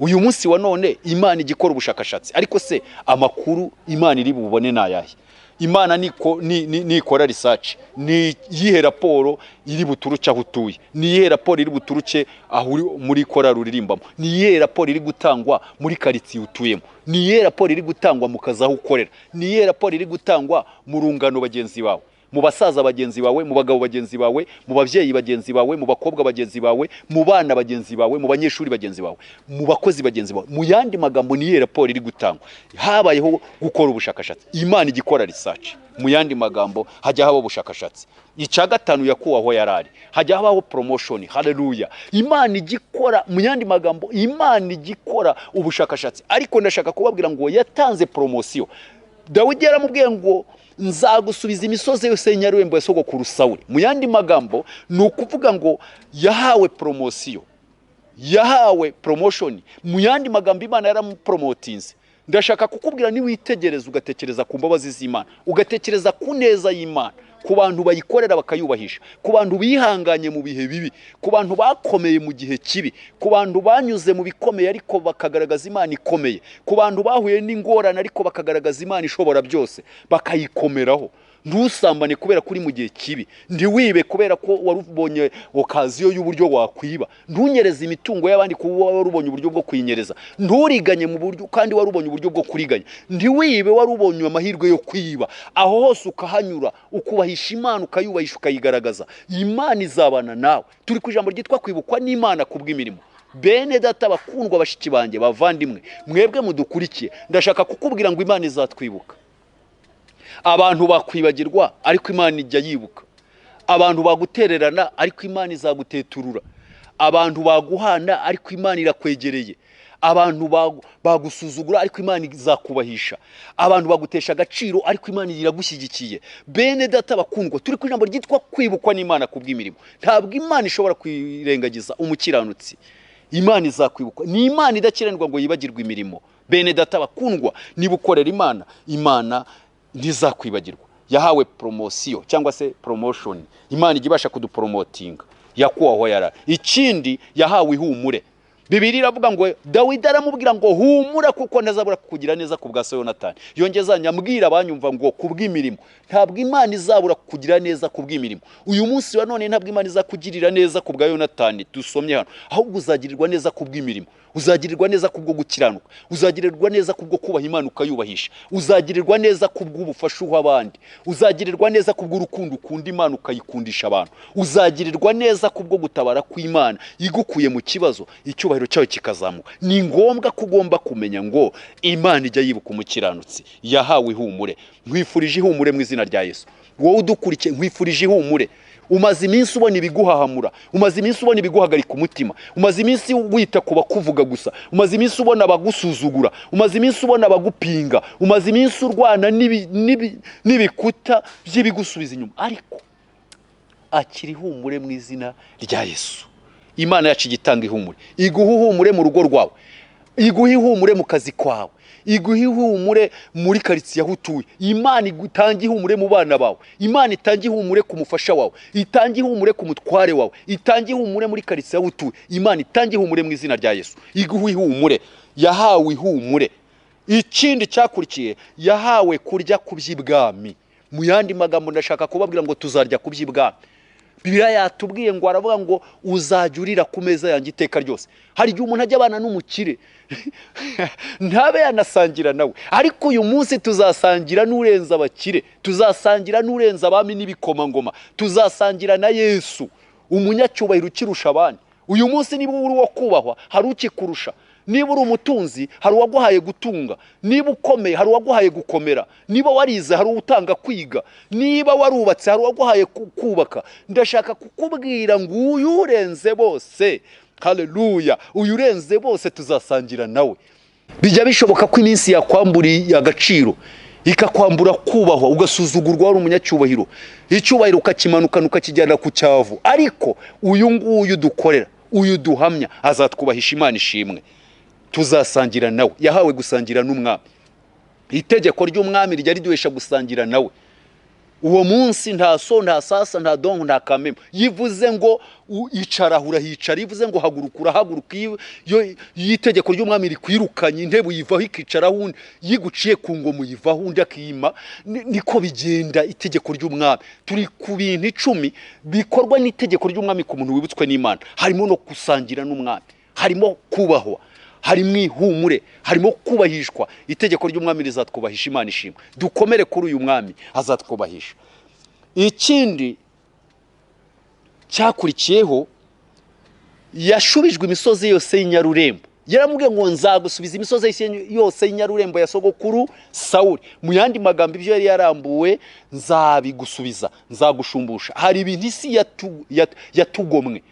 Uyu munsi wa none Imana ijya ikora ubushakashatsi. Ariko se amakuru Imana iri bubone ni ayahe? Imana nikora research, ni iyihe raporo iri buturuke aho utuye? Ni iyihe raporo iri buturuke aho uri muri korali uririmbamo? Ni iyihe raporo iri gutangwa muri karitsiye utuyemo? Ni iyihe raporo iri gutangwa mu kazi aho ukorera? Ni iyihe raporo iri gutangwa mu rungano bagenzi bawe, mu basaza bagenzi bawe, mu bagabo bagenzi bawe, mu babyeyi bagenzi bawe, mu bakobwa bagenzi bawe, mu bana bagenzi bawe, mu banyeshuri bagenzi bawe, mu bakozi bagenzi bawe? Mu yandi magambo, ni iyihe raporo iri gutangwa? Habayeho gukora ubushakashatsi. Imana ijya ikora research. Mu yandi magambo, hajya habaho ubushakashatsi. Icya gatanu, yakuwe aho yari ari, hajya habaho promotion. Haleluya! Imana ijya ikora, mu yandi magambo, Imana ijya ikora ubushakashatsi. Ariko ndashaka kubabwira ngo yatanze promotion. Dawidi yaramubwiye ngo nzagusubiza imisozi yose y'Inyarurembo ya sogokuru Sawuli. Mu yandi magambo, ni ukuvuga ngo yahawe promotion, yahawe promotion. Mu yandi magambo, Imana yaramupromotinze. Ndashaka kukubwira, niwitegereza ugatekereza ku mbabazi z'Imana, ugatekereza ku neza y'Imana, ku bantu bayikorera bakayubahisha, ku bantu bihanganye mu bihe bibi, ku bantu bakomeye mu gihe kibi, ku bantu banyuze mu bikomeye ariko bakagaragaza Imana ikomeye, ku bantu bahuye n'ingorane ariko bakagaragaza Imana ishobora byose bakayikomeraho. Ntusambane kubera ko uri mu gihe kibi, ntiwibe kubera ko wari ubonye occasion y'uburyo wakwiba, ntunyereze imitungo y'abandi kuba wari ubonye uburyo bwo kuyinyereza, nturiganye mu buryo kandi wari ubonye uburyo bwo kuriganya, ntiwibe wari ubonye amahirwe yo kwiba. Aho hose ukahanyura, ukubahisha Imana, ukayubahisha, ukayigaragaza, Imana izabana nawe. Turi ku ijambo ryitwa kwibukwa n'Imana kubw'imirimo. Bene data bakundwa, bashiki banjye bavandimwe, mwebwe mudukurikiye, ndashaka kukubwira ngo Imana izatwibuka. Abantu bakwibagirwa, ariko Imana ijya yibuka. Abantu bagutererana, ariko Imana izaguteturura. Abantu baguhana, ariko Imana irakwegereye. Abantu bagusuzugura, ariko Imana izakubahisha. Abantu bagutesha agaciro, ariko Imana iragushyigikiye. Bene data bakundwa, turi ku ijambo ryitwa kwibukwa n'Imana kubw'imirimo. Ntabwo Imana ishobora kwirengagiza umukiranutsi. Imana izakwibukwa. Ni Imana idakiranirwa ngo yibagirwe imirimo. Bene data bakundwa, niba ukorera Imana, Imana ntizakwibagirwa. Yahawe promotion cyangwa se promotion. Imana ijya ibasha kudupromotinga. Yakuwe aho yari. Ikindi, yahawe ihumure. Bibiliya iravuga ngo Dawidi aramubwira ngo humura, kuko ntazabura kukugira neza ku bwa so Yonatani. Yongeza nyambwira abanyumva ngo kubw'imirimo, ntabwo Imana izabura kukugira neza kubw'imirimo. Uyu munsi wa none ntabwo Imana izakugirira neza ku bwa Yonatani dusomye hano, ahubwo uzagirirwa neza kubw'imirimo, uzagirirwa neza kubwo gukiranuka, uzagirirwa neza kubwo kubaha Imana ukayubahisha, uzagirirwa neza kubw'ubufasha uha abandi, uzagirirwa neza kubw'urukundo ukunda Imana ukayikundisha abantu, uzagirirwa neza kubwo gutabara kw'Imana igukuye mu kibazo. Icyubahiro Icyubahiro cyayo kikazamuka. Ni ngombwa ko ugomba kumenya ngo Imana ijya yibuka umukiranutsi. Yahawe ihumure. Nkwifurije ihumure mu izina rya Yesu. Wowe udukurikiye, nkwifurije ihumure. Umaze iminsi ubona ibiguhahamura, umaze iminsi ubona ibiguhagarika umutima, umaze iminsi wita ku bakuvuga gusa, umaze iminsi ubona abagusuzugura, umaze iminsi ubona abagupinga, umaze iminsi urwana n'ibikuta by'ibigusubiza inyuma, ariko akira ihumure mu izina rya Yesu. Imana yacu igitanga ihumure, iguha ihumure mu rugo rwawe, iguha ihumure mu kazi kwawe, iguha ihumure muri karitsiye aho utuye. Imana itanga ihumure mu bana bawe, Imana itanga ihumure ku mufasha wawe, itanga ihumure ku mutware wawe, itanga ihumure muri karitsiye aho utuye. Imana itanga ihumure mu izina rya Yesu, iguha ihumure. Yahawe ihumure. Ikindi cyakurikiye, yahawe kurya ku by'ibwami. Mu yandi magambo ndashaka kubabwira ngo tuzarya ku by'ibwami. Bibiliya yatubwiye ngo aravuga ngo uzajya urira ku meza yanjye iteka ryose. Hari igihe umuntu ajya abana n'umukire ntabe yanasangira nawe, ariko uyu munsi tuzasangira n'urenza abakire, tuzasangira n'urenza abami n'ibikomangoma, tuzasangira na Yesu umunyacyubahiro ukirusha abandi. Uyu munsi niba uri uwo kubahwa hari ukikurusha, niba uri umutunzi hari uwaguhaye gutunga, niba ukomeye hari uwaguhaye gukomera, niba warize hari utanga kwiga, niba warubatse hari uwaguhaye kubaka. Ndashaka kukubwira ngo uyu urenze bose, haleluya, uyu urenze bose tuzasangira nawe. Bijya bishoboka ko iminsi yakwamburiye agaciro, ikakwambura kubahwa, ugasuzugurwa wari umunyacyubahiro, icyubahiro ukakimanukana ukakijyana ku cyavu, ariko uyu nguyu dukorera, uyu duhamya azatwubahisha. Imana ishimwe, tuzasangira nawe. Yahawe gusangira n'umwami. Itegeko ry'umwami rijya riduhesha gusangira nawe. Uwo munsi nta so, nta sasa, nta donko, nta kamemo. Yivuze ngo icara urahicara, yivuze ngo haguruka urahaguruka. Iyo itegeko ry'umwami rikwirukanye, intebe uyivaho ikicaraho undi, yiguciye ku ngoma uyivaho undi akima. Niko bigenda itegeko ry'umwami. Turi ku bintu 10 bikorwa n'itegeko ry'umwami ku muntu wibutswe n'Imana. Harimo no gusangira n'umwami, harimo kubahwa, harimo ihumure, harimo kubahishwa. Itegeko ry'umwami rizatwubahisha. Imana ishimwe. Dukomere kuri uyu mwami, azatwubahisha. Ikindi cyakurikiyeho, yashubijwe imisozi yose y'inyarurembo. Yaramubwiye ngo nzagusubiza imisozi yose y'inyarurembo ya sogokuru Sawuli. Mu yandi magambo, ibyo yari yarambuwe nzabigusubiza, nzagushumbusha. Hari ibintu isi yatugomwe,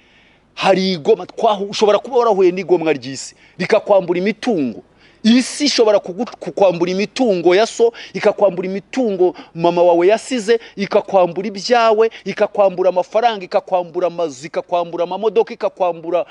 hari igoma ushobora kuba warahuye n'igomwa ry'isi rikakwambura imitungo. Isi ishobora kukwambura imitungo ya so, ikakwambura imitungo mama wawe yasize, ikakwambura ibyawe, ikakwambura amafaranga, ikakwambura amazu, ikakwambura amamodoka, ikakwambura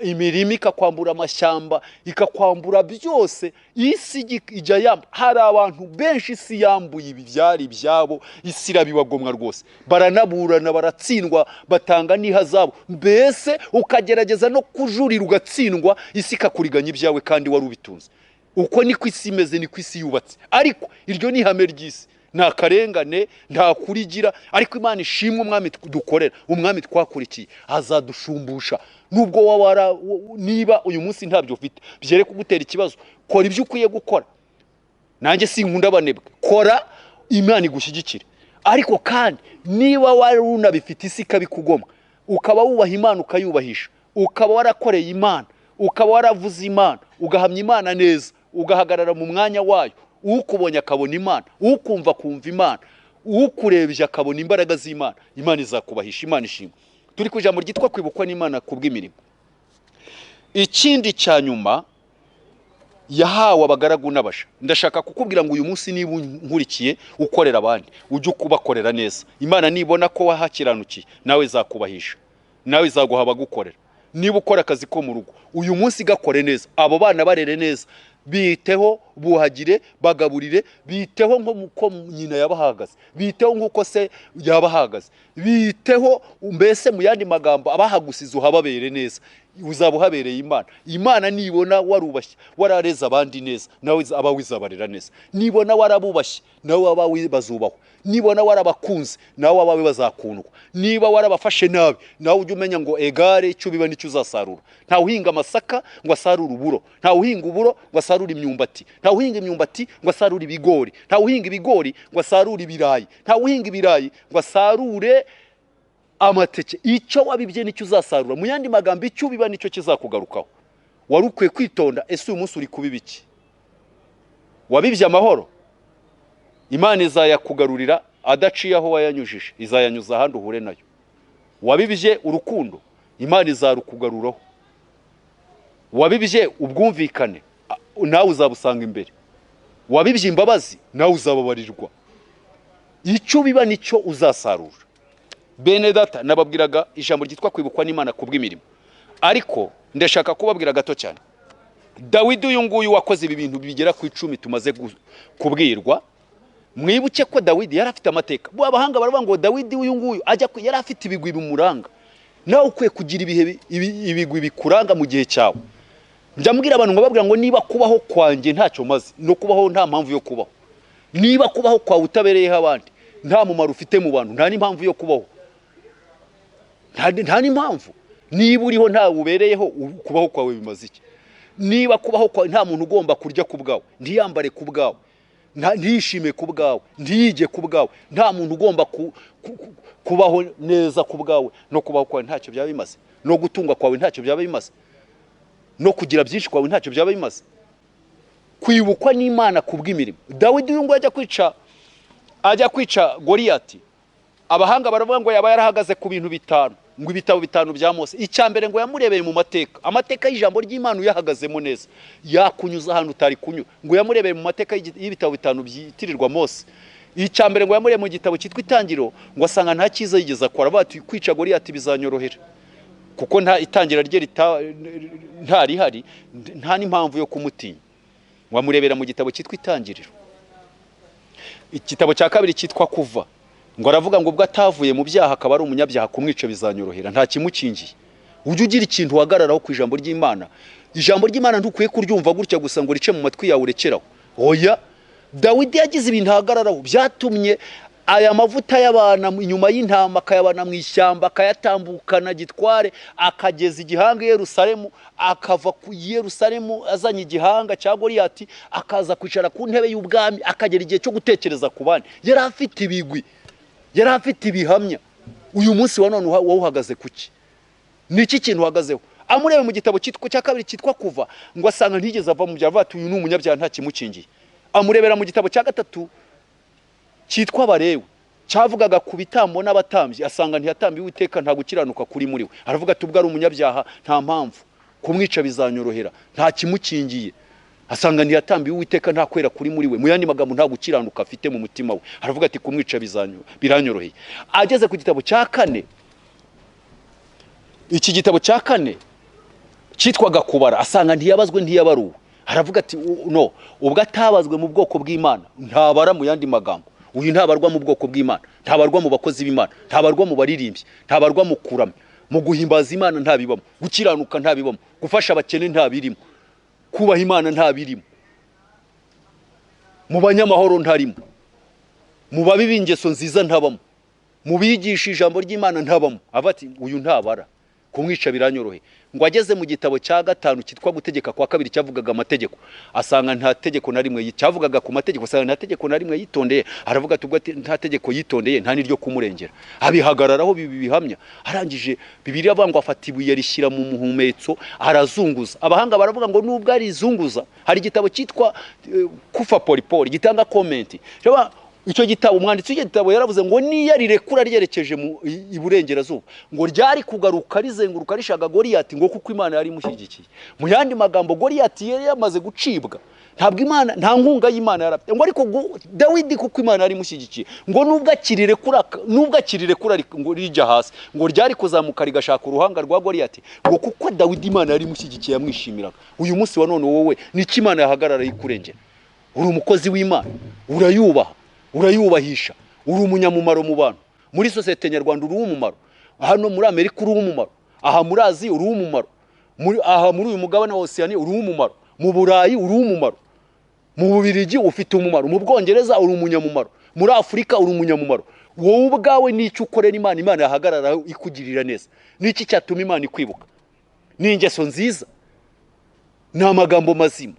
imirima, ikakwambura amashyamba, ikakwambura byose. Isi ijya yamba. Hari abantu benshi isi yambuye ibi byari ibyabo, isi irabibagomwa rwose, baranaburana, baratsindwa, batanga n'ihazabu, mbese ukagerageza no kujurira ugatsindwa, isi ikakuriganya ibyawe kandi wari ubitunze. Uko niko isi imeze, niko isi yubatse. Ariko iryo ni ihame ry'isi, nta karengane, nta kurigira. Ariko Imana ishimwe, umwami dukorera, umwami twakurikiye azadushumbusha. Nubwo waba niba uyu munsi ntabyo ufite, byere kugutera ikibazo, kora ibyo ukwiye gukora. Nanjye sinkunda abanebwe, kora Imana igushyigikire. Ariko kandi niba wari unabifite isi ikabikugomwa, ukaba wubaha Imana ukayubahisha, ukaba warakoreye Imana, ukaba waravuze Imana, ugahamya Imana neza, ugahagarara mu mwanya wayo, ukubonye akabona Imana, ukumva akumva Imana, ukurebye akabona imbaraga z'Imana, Imana izakubahisha. Imana ishimwe. Turi ku ijambo ryitwa kwibukwa n'Imana kubw'imirimo. Ikindi cya nyuma, yahawe abagaragu n'abasha. Ndashaka kukubwira ngo uyu munsi niba unkurikiye ukorera abandi, ujye ukubakorera neza. Imana nibona ko wahakiranukiye, nawe izakubahisha, nawe izaguha abagukorera. Niba ukora akazi ko mu rugo, uyu munsi gakore neza, abo bana barere neza, biteho, buhagire, bagaburire, biteho nk'uko nyina yabahagaze, biteho nk'uko se yabahagaze, biteho. Mbese mu yandi magambo, abahagusize uhababere neza, uzaba uhabereye Imana. Imana nibona warubashye, warareze abandi neza, nawe abawe izabarera neza. Nibona warabubashye, nawe abawe bazubahwa. Nibona warabakunze, nawe abawe bazakundwa. Niba warabafashe nabi, nawe ujye umenya ngo egare icyo biba nicyo uzasarura. Ntawe uhinga amasaka ngo asarure uburo, ntawe uhinga uburo ngo asarure imyumbati, ntawe uhinga imyumbati ngo asarure ibigori, ntawe uhinga ibigori ngo asarure ibirayi, ntawe uhinga ibirayi ngo asarure amateke. Icyo wabibye nicyo uzasarura. Mu yandi magambo, icyo ubiba nicyo kizakugarukaho. Wari ukwiye kwitonda. Ese uyu munsi uri kubiba iki? Wabibye amahoro, Imana izayakugarurira adaciye aho wayanyujije, izayanyuza ahandi uhure nayo. Wabibye urukundo, Imana izarukugaruraho. Wabibye ubwumvikane, nawe uzabusanga imbere. Wabibye imbabazi, nawe uzababarirwa. Icyo biba nicyo uzasarura. Bene data, nababwiraga ijambo ryitwa kwibukwa n'Imana kubw'imirimo, ariko ndashaka kubabwira gato cyane. Dawidi uyu nguyu wakoze ibi bintu bigera ku 10 tumaze kubwirwa, mwibuke ko Dawidi yari afite amateka. Bo abahanga baravuga ngo Dawidi uyu nguyu ajya yari afite ibigwi bimuranga. Nawe ukwiye kugira ibihe ibigwi bikuranga mu gihe cyawe. Njya mbwira abantu ngo babwira ngo niba kubaho kwanjye ntacyo maze, no kubaho nta mpamvu yo kubaho. Niba kubaho kwawe utabereyeho abandi, nta mumaro ufite mu bantu, nta n'impamvu yo kubaho, nta n'impamvu. Niba uriho ntawe ubereyeho, kubaho kwawe bimaze iki? Niba kubaho kwawe nta muntu ugomba kurya ku bwawe, ntiyambare ku bwawe, ntiyishime ku bwawe, ntiyige ku bwawe, nta muntu ugomba kubaho neza ku bwawe, no kubaho kwawe ntacyo byaba bimaze, no gutunga kwawe ntacyo byaba bimaze, no kugira byinshi kwawe ntacyo byaba bimaze. Kwibukwa n'Imana kubw'imirimo. Dawidi uyu nguyu ajya kwica Goliyati, abahanga baravuga ngo yaba yarahagaze ku bintu bitanu, ngo ibitabo bitanu bya Mose. Icya mbere ngo yamurebeye mu mateka, amateka y'ijambo ry'Imana uyahagazemo neza yakunyuza ahantu utari kunyura. Ngo yamurebeye mu mateka y'ibitabo bitanu byitirirwa Mose. Icya mbere ngo yamurebeye mu gitabo cyitwa Itangiriro, ngo asanga nta cyiza yigeze akora. Avuga ati kwica Goliyati bizanyorohera kuko nta itangira rye nta rihari, nta n'impamvu yo kumutinya. Wamurebera mu gitabo cyitwa Itangiriro. Igitabo cya kabiri cyitwa Kuva, ngo aravuga ngo ubwo atavuye mu byaha akaba ari umunyabyaha, kumwica bizanyorohera, nta kimukingiye. Ujye ugira ikintu uhagararaho ku ijambo ry'Imana. Ijambo ry'Imana ntukwiye kuryumva gutya gusa ngo rice mu matwi yawe urekeraho. Oya, Dawidi yagize ibintu ahagararaho byatumye aya mavuta y'abana inyuma y'intama akayabana mu ishyamba, akayatambukana gitware, akageza igihanga i Yerusalemu, akava ku Yerusalemu azanye igihanga cya Goliyati, akaza kwicara ku ntebe y'ubwami, akagera igihe cyo gutekereza ku bandi. Yari afite ibigwi, yari afite ibihamya. Uyu munsi wa none wowe uhagaze kuki? Ni iki kintu uhagazeho? Amurebe mu gitabo cyitwa cya kabiri cyitwa Kuva, ngo asanga ntigeze ava mu byaha, avuga ati uyu ni umunyabyaha nta kimukingiye. Amurebera mu gitabo cya gatatu cyitwa Abalewi, cyavugaga ku bitambo n'abatambyi, asanga ntiyatambiwe Uwiteka, nta gukiranuka kuri muri we. Aravuga ati ubwo ari umunyabyaha nta mpamvu, kumwica bizanyorohera, nta kimukingiye. Asanga ntiyatambiwe Uwiteka, nta kwera kuri muri we, mu yandi magambo nta gukiranuka afite mu mutima we. Aravuga ati kumwica biranyoroheye. Ageze ku gitabo cya kane, iki gitabo cya kane cyitwaga Kubara, asanga ntiyabazwe, ntiyabaruwe. Aravuga ati no ubwo atabazwe mu bwoko bw'Imana ntabara. Mu yandi magambo uyu ntabarwa mu bwoko bw'Imana, ntabarwa mu bakozi b'Imana, ntabarwa mu baririmbyi, ntabarwa mu kuramya, mu guhimbaza Imana ntabibamo, gukiranuka ntabibamo, gufasha abakene ntabirimo, kubaha Imana ntabirimo, mu banyamahoro ntarimo, mu babi b'ingeso nziza ntabamo, mu bigisha ijambo ry'Imana ntabamo. Avuga ati uyu ntabara, kumwica biranyoroheye. Ngo ageze mu gitabo cya gatanu cyitwa Gutegeka kwa Kabiri, cyavugaga amategeko, asanga nta tegeko na rimwe cyavugaga ku mategeko, asanga nta tegeko na rimwe yitondeye. Aravuga ati ubwo nta tegeko yitondeye, nta n'iryo kumurengera. Abihagararaho bibi bihamya. Arangije Bibiliya avuga ngo afata ibuye rishyira mu muhumetso arazunguza. Abahanga baravuga ngo nubwo arizunguza, hari igitabo cyitwa Kufa Polipoli gitanga comment. Icyo gitabo, umwanditsi w'icyo gitabo yaravuze ngo niyo rirekura ryerekeje mu iburengerazuba, ngo ryari kugaruka rizenguruka rishaka Goliyati, ngo kuko Imana yari imushyigikiye. Mu yandi magambo Goliyati yari yamaze gucibwa, ntabwo Imana, nta nkunga y'Imana yari afite. Ngo ariko Dawidi kuko Imana yari imushyigikiye, ngo nubwo akirirekura ngo rijya hasi, ngo ryari kuzamuka rigashaka uruhanga rwa Goliyati, ngo kuko Dawidi Imana yari imushyigikiye, yamwishimiraga. Uyu munsi wa none wowe niki Imana yahagarara yikurengera? Uri umukozi w'Imana, urayubaha, urayubahisha, uri umunyamumaro mu bantu, muri sosiyete nyarwanda uri uw'umumaro, hano muri Amerika uri uw'umumaro, aha muri Aziya uri uw'umumaro, aha muri uyu mugabane wa Osiyani uri uw'umumaro, mu Burayi uri uw'umumaro, mu Bubirigi ufite umumaro, mu Bwongereza uri umunyamumaro, muri Afurika uri umunyamumaro. Wowe ubwawe n'icyo ukorera Imana, Imana yahagararaho ikugirira neza? N'iki cyatuma Imana ikwibuka? Ni ingeso nziza, ni amagambo mazima,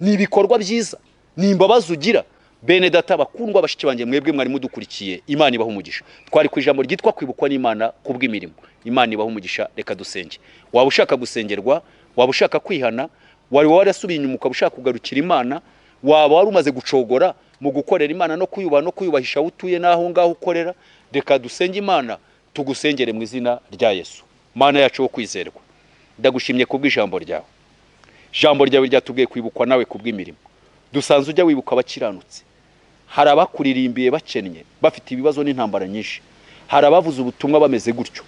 ni ibikorwa byiza, ni imbabazi ugira. Bene data bakundwa, bashiki banjye, mwebwe mwari mudukurikiye, Imana ibaha umugisha. Twari ku ijambo ryitwa kwibukwa n'Imana kubw'imirimo. Imana ibaha umugisha. Reka dusenge. Waba ushaka gusengerwa. Waba ushaka kwihana, wari warasubiye inyuma ukaba ushaka kugarukira Imana, waba wari umaze gucogora mu gukorera Imana no kuyubaha no kuyubahisha aho utuye n'aho ngaho ukorera. Reka dusenge Imana, tugusengere mu izina rya Yesu. Mana yacu wo kwizerwa, ndagushimye kubw'ijambo ryawe. Ijambo ryawe ryatubwiye kwibukwa nawe kubw'imirimo. Dusanze ujya wibuka abakiranutsi. Hari abakuririmbiye bakennye, bafite ibibazo n'intambara nyinshi. Hari abavuze ubutumwa bameze gutyo.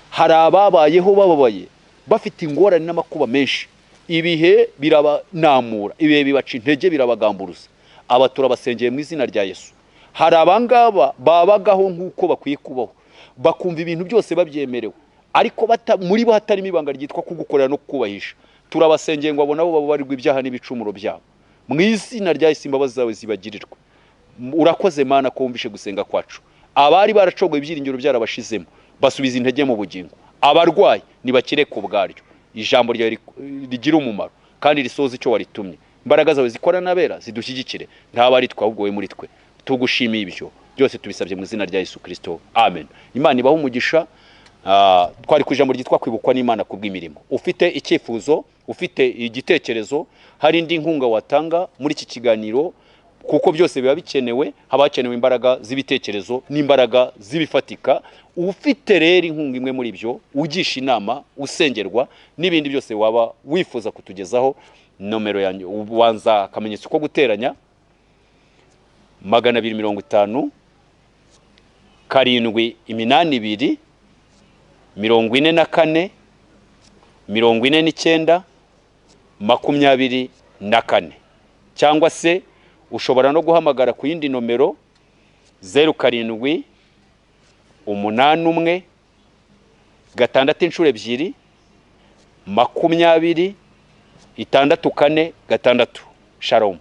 Hari ababayeho bababaye, bafite ingorane n'amakuba menshi. Ibihe birabanamura, ibihe bibaca intege, birabagamburuza. Aba turabasengeye mu izina rya Yesu. Hari abangaba babagaho nk'uko bakwiye kubaho, bakumva ibintu byose babyemerewe, ariko muri bo hatarimo ibanga ryitwa kugukorera no kukubahisha. Turabasengeye ngo abo nabo bababarirwe ibyaha n'ibicumuro byabo mu izina rya Yesu. Imbabazi zawe zibagirirwe. Urakoze Mana ko wumvishe gusenga kwacu. Abari baracogoye, ibyiringiro byarabashizemo, basubiza intege mu bugingo. Abarwayi nibakire ku bwaryo. Ijambo ryawe rigira umumaro kandi risohoza icyo waritumye. Imbaraga zawe zikora n'abera zidushyigikire, ntaba ari twe ahubwo wowe muri twe. Tugushimiye ibyo byose, tubisabye mu izina rya Yesu Kirisito, amen. Imana ibahe umugisha. Twari ku ijambo ryitwa kwibukwa n'Imana kubw'imirimo. Ufite icyifuzo, ufite igitekerezo, hari indi nkunga watanga muri iki kiganiro, kuko byose biba bikenewe, haba hakenewe imbaraga z'ibitekerezo n'imbaraga z'ibifatika. Ufite rero inkunga imwe muri ibyo, ugisha inama, usengerwa n'ibindi byose waba wifuza kutugezaho, nomero yanjye ubanza akamenyetso ko guteranya 250 7 8 2 44 49 24, cyangwa se ushobora no guhamagara ku yindi nomero 07 8 1 6 2 20 6 4 6. Shalom.